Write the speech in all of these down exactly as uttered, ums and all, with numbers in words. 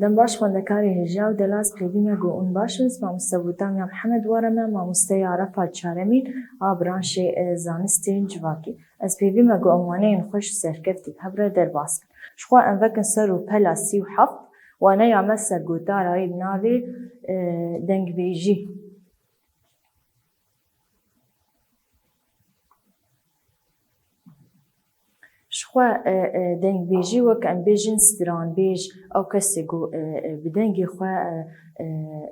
Dem baş xwendekarê hêja û delal, pêvî me ku hûn baş in. Ez mamoste Bûtamiya Mihemed were me, mamosteya refa çaremîn a branşê, e, zanistên civakî. Ez pêvî me ku em waneyên xweş û serkeftî bi hev re derbas bin. Jixwe em vekin ser û pela sî û heft, waneya me sergotara wê bi navê, e, dengbêjî. Jixwe, e, e, dengbêjî wek em bêjin stranbêj, ew kesê ku, e, e, bi dengê xwe, e, e,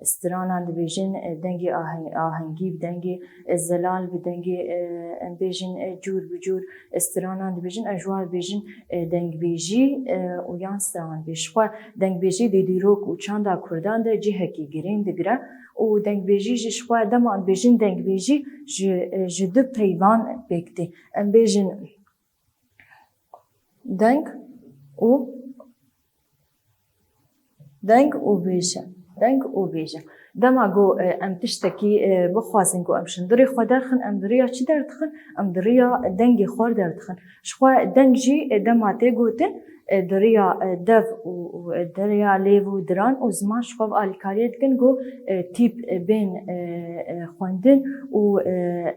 stranan dibêjin, e, dengê ahe-, ahengî, bi dengê, e, zelal, bi dengê, e, em bêjin, e, cûr bi cûr, e, stranan dibêjin, ew ji wan dibêjin, e, dengbêjî, e, û yan stranbêj. Jixwe dengbêjî di dîrok û çanda Kurdan de cihekî girîng digire û dengbêjî jî jixwe dema em bêjin dengbêjî ji, e, ji du peyvan pêk tê. Em bêjin deng û, deng û bêje. Deng û bêje. Dema ku, e, em tiştekî, e, bixwazin ku em şindirê xwe derxin, em di riya çi derdixin? Em di riya dengê xwe derdixin. Jixwe deng jî, e, dema tê gotin, e, di riya, e, dev û, û, e, di riya lêv û diran û ziman jixwe alîkariyê dikin ku, e, tîp, e, bên, e, e, xwendin û, e,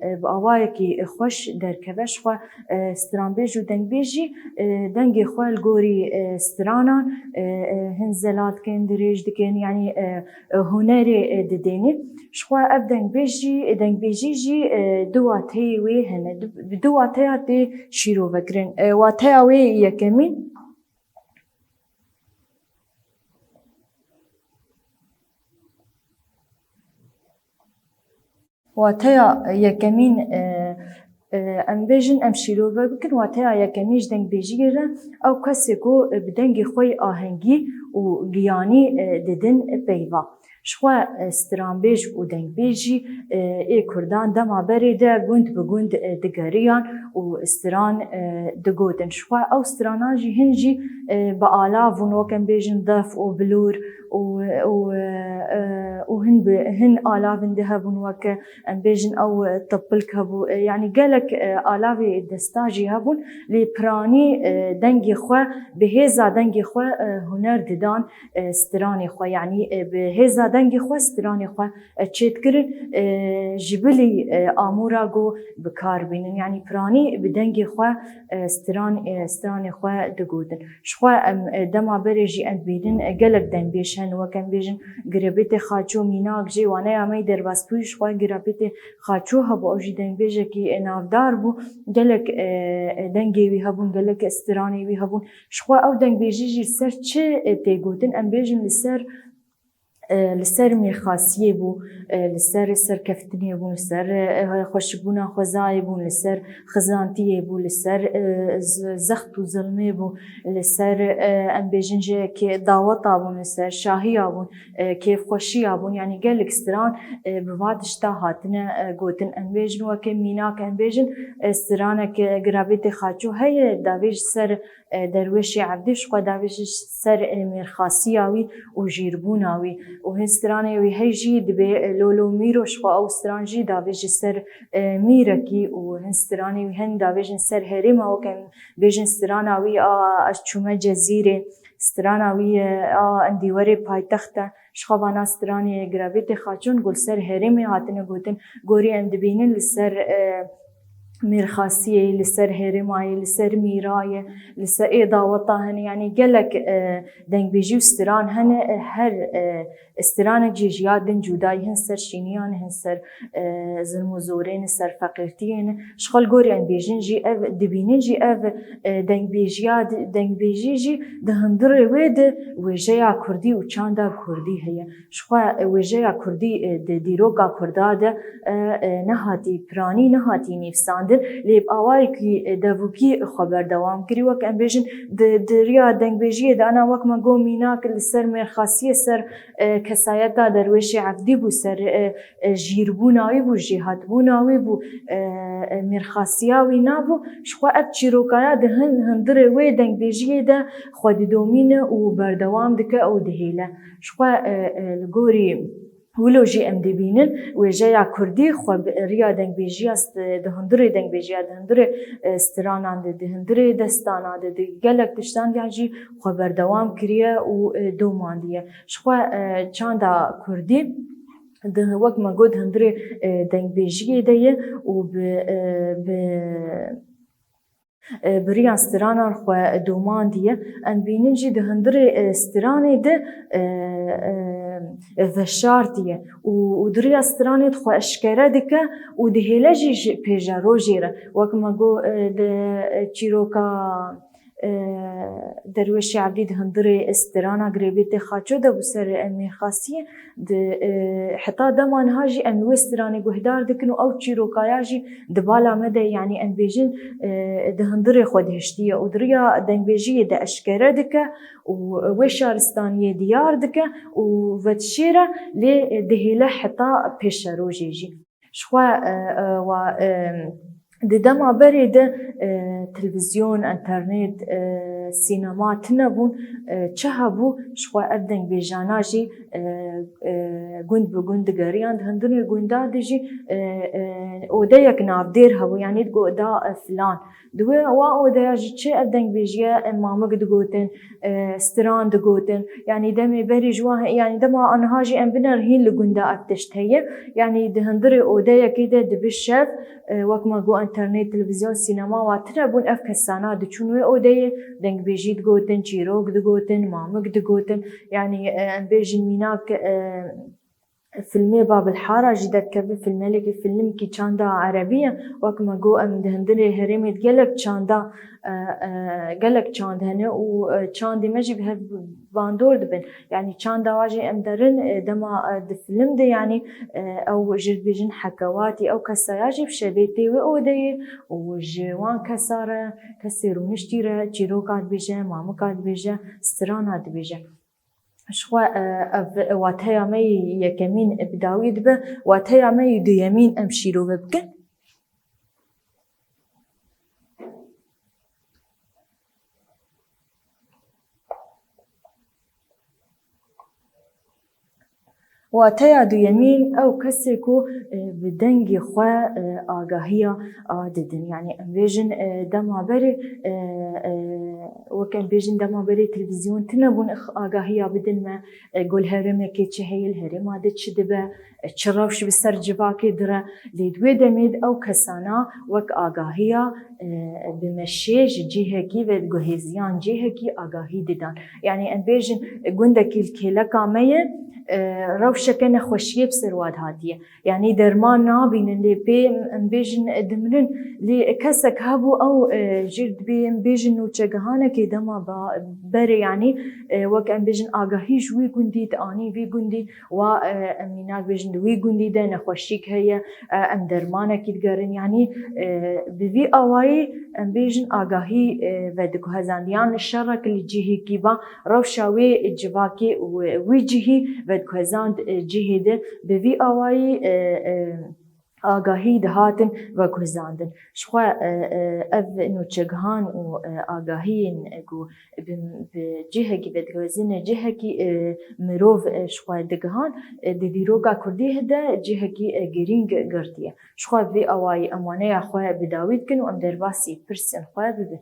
e, bi awayekî xweş derkeve. Jixwe, e, stranbêj û dengbêj jî, e, dengê xwe li gorî, e, stranan, e, e, hin zelal dikin, dirêj dikin, yanî, e, e, hunerê, e, didêne. Jixwe ev dengbêj jî, dengbêjî jî, e, du wateyê wê hene. Du, bi du wateya tê şîrove kirin. E, wateya wê yekemîn, wateya yekemîn, e, e, em bêjin, em şîrove bikin, wateya yekemîn ji dengbêjiyê re, ew kesê ku, e, bi dengê xwe yê ahengî û giyanî, e, didin peyva. Jixwe, e, stranbêj û dengbêj jî, e, ê Kurdan dema berê de gund bi gund, e, digeriyan û stran, e, digotin. Jixwe ew stranan jî hin jî, e, bi alav bûn, wek em bêjin def û bilûr û, û, e, e, û hin bi, hin alavên di hebûn, wek em bêjin ew, e, tipilk hebû. E, yanî gelek, e, alavê desta jî hebûn. Lê piranî, e, dengê xwe, bi hêza dengê xwe, e, huner didan, e, stranê xwe, yanî, e, bi hêza dengê xwe stranê xwe, e, çêdikirin, e, ji bilî, e, amûra ku bi kar bînin, yanî piranî bi dengê xwe, e, stran, e, stranê xwe digotin. Jixwe em, e, dema berê jî em dibînin, e, gelek dengbêj hene, wek em bêjin Girebêtê Xaço, Mînak, jê waneya me yê derbasbûyî, jixwe Girebêtê Xaço hebû, ew jî dengbêjekî, e, navdar bû, gelek, e, e, dengê wî hebûn, gelek stranê wî hebûn. Jixwe ew dengbêjî jî li ser çi, e, tê gotin? Em bêjin li ser, e, li ser mêrxasiyê bû, e, li ser serkeftinê bû, li ser, e, xweşikbûna xwezayê bû, li ser xizantiyê bû, li ser, e, z-, zext û zilmê bû, li ser, e, em bêjin jî kê-, daweta bûn, li ser şahiya bûn, e, kêfxweşiya bûn. Yanî gelek stran, e, bi va tişta hatine, e, gotin. Em bêjin weke Mînak, em bêjin, e, stranek, e, Girebêtê Xaço heye, davê ji ser, e, Derwêşê Evdî, jixwe davê ji ser, e, mêrxasiya wî û jîrbûna wî. Û hin stranê wî hey jî dibê, e, Lolo Mîro, jixwe ew stran jî davê ji ser, e, mîrekî û hin stranê wî hin davê jin ser herêma, wek em bêjin strana wî a Ez çûme Cezîrê, strana wî, e, a Em dî werê paytext e. Jixwe vana stranê Girebêtê Xaço ku li ser herêmê hatine gotin, gorî em dibînin li ser, e, mêrxasiyê, li ser herêmayê, li ser mîrayê, li ser ê daweta hene. Yanî gelek, e, dengbêjî û stran hene, e, her, e, stranek jî ji ya din cuda ye, hin ser şîniyan, hin ser, e, zilm û zorê ne, ser feqîrtiyê ne. Jixwe li gorî em bêjin jî ev, dibînin jî ev, e, dengbêjiya di-, dengbêjî jî di hundirê wê de wêjeya kurdî û çanda kurdî heye. Jixwe wêjeya kurdî, e, di dîroka kurda de, e, e, nehatî piranî, nehatî nivîsandin, lê bi awayekî, e, devûkî xwe berdewam kirî. Wek em bêjin, di, di riya dengbêjiyê de, ana wek me got, Mînak li ser mêrxasiyê, ser, e, kesayeta Derwêşê Evdî bû, ser, e, e, jîrbûna wî bû, jêhatbûna wî bû, e, e, mêrxasiya wî nabû. Jixwe ev çîrokaya di hin, hundirê wê dengbêjiyê de xwe didomîne û berdewam dike û dihêle. Jixwe, e, e, li gorî Wilo jî em dibînin wêjeya kurdî xwe bi riya dengbêjiya st-, di hundirê dengbêjiya, di hundirê, e, stranan de, di hundirê destana de, di gelek tiştan de jî xwe berdewam kiriye û, e, domandiye. Ji xwe, e, çanda kurdî di, wek me got, hundirê, e, dengbêjiyê de ye û bi, e, bi e, bi riya stranan xwe domandiye. Em bînin jî di hundirê, e, stranê de, e, e, veşartiye û, û di riya stranê de xwe eşkere dike û dihêle jî ji pêşerojê re. Wek me got, e, di, e, çîroka, e, Derwêşê Evdî di hundirê strana Girêbê tê Xaço de bû ser, e, mêrxasiyê. Di, e, heta dema niha jî em li wê stranê guhdar dikin û ew çîrokaya jî di bala me de, yanî em bêjin, e, di hundirê xwe dihiştiye û di riya dengbêjiyê de eşkere dike û wê şaristaniyê diyar dike û vedişêre, lê dihêle heta pêşerojê jî. Ji xwe, e, e, wa, e, di dema berê de, e, televîzyon, înternet, e, sînema tune bûn, e, çi hebû, ji xwe ev dengbêjana jî, e, e, gund bi gund digeriyan. Di hundirê gundan de jî, e, e, odeyek navdêr hebû, yanî digot oda, e, filan. Di wê wa odeya jî çi ev dengbêjiye, e, mamik digotin, e, stran digotin. Yanî demê berî ji wan, yanî dema aniha jî em binerin hîn li gund de ev tişt heye. Yanî di hundirê odeyekê de dibe şev, e, wek me got, înternet, televîzyon, sînema wa tune bûn, ev kesana diçûn wê odeyê, dengbêjî digotin, çîrok digotin, mamik digotin. Yanî, e, em bêjin mînak, e, filmê Babil Hara jî derdikeve, filmelekî, filmkî çanda erebî ye. Wek me got, em di hundirê herêmê de gelek çanda, e, e, gelek çand hene û, e, çandê me jî bi hev bandor dibin. Yanî çanda wa jî em derin, e, dema, e, di film de, yanî, e, ew jî dibêjin hekewatî, ew kesaya jî bi şevê tê wê odeyê û ji wan kesa re, kesê rûniştî re çîroka dibêje, mamika dibêje, strana dibêje. Ji xwe, e, ev wateya me yî yekemîn bi dawî dibe, wateya me yî duyemîn em şîrove bikin. Wateya duyemîn ew kesê ku, e, bi dengê xwe, e, agahiya, a, didin. Yanî em bêjin, e, dema berê, e, e, wek em bêjin dema berê televîzyon tune bûn, ix-, agahiya bidin me, e, ku li herêmekê çi heye, li herêma de çi dibe, e, çi rewş bi ser civakê dire. Lê di wê demê de ew kesana wek agahiya, e, bi meşê ji cihekî ve guhêziyan cihekî agahî didan. Yanî em bêjin, e, gundekî li kêleka me ye, e, rewşeke nexweşiyê bi ser wa dihatiye. Yanî derman nabînin, lê pê em bêjin, e, dimirin. Lê kesek hebû ew, e, jî dibê em bêjin nûçegihanekê dema ba-, berê, yanî, e, wek em bêjin agahî ji wî gundî dianî vî gundî, wa, e, em mînak bêjin di wî gundî de nexweşîk heye, e, em dermanekî digerin. Yanî, e, bi vî awayî em bêjin agahî, e, vediguhezand. Yan şerek li cihekî ba, rewşa wê civakê û wî cihî vediguhezand, e, cihê de. Bi vî awayî, e, e, agahî dihatin veguhezandin. Ji xwe, e, e, ev nûçegihan û, e, agahiyên, e, ku bi, bi cihekî vediguhezine cihekî, e, mirov, e, ji xwe digihan, e, di dîroka kurdî de cihekî, e, girîng girtiye. Ji xwe bi vî awayî em waneya xwe bi dawî dikin û em derbasî pirsên xwe bibin.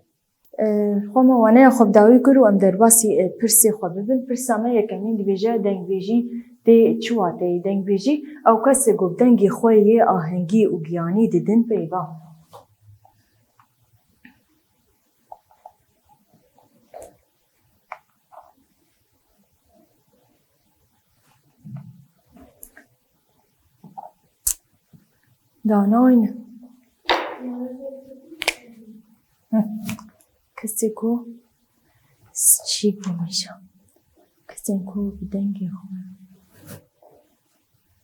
E, xwe me waneya xwe bi dawî kir û em derbasî, e, pirsê xwe bibin. Pirsa me yekemîn dibêje, dengbêjî tê çi wateyê? Dengbêjî ew kesê ku bi dengê xwe yê ahengî û giyanî didin peyva. Danayne. Hı. Kesê ku çî bû meşa. Kesên ku bi dengê xwe.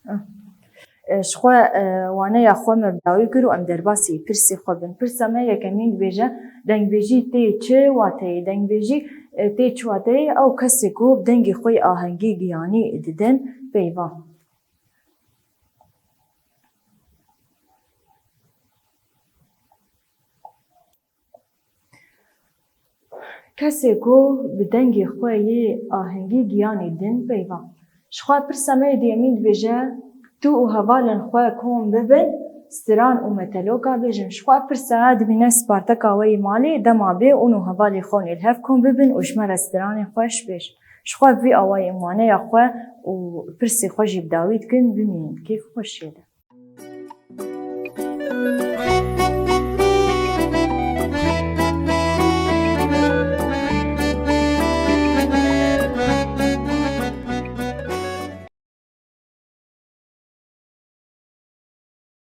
Hı. E, ji xwe, e, waneya xwe me bi dawî kir û em derbasî pirsê xwe bin. Pirsa me yekemîn dibêje, dengbêjî tê çi wateyê? Dengbêjî, e, tê çi wateyê? Ew kesê ku bi dengê xwe yê ahengî giyanî didin peyva. Kesê ku bi dengê xwe yê ahengî giyanî din peyva. Jixwe pirsa me yê duyemîn dibêje, tu û hevalên xwe kom bibin, stran û meteloka bêjin. Jixwe pirsa dibîne sparteka we yê malê, dema bê ûn û hevalê xwe nê li hev kom bibin û ji me re stranên xwe ji bêjin. Jixwe bi vî awayî em waneya xwe û pirsê xwe jî bi dawî dikin, bimînin di kêf xweşiyê de.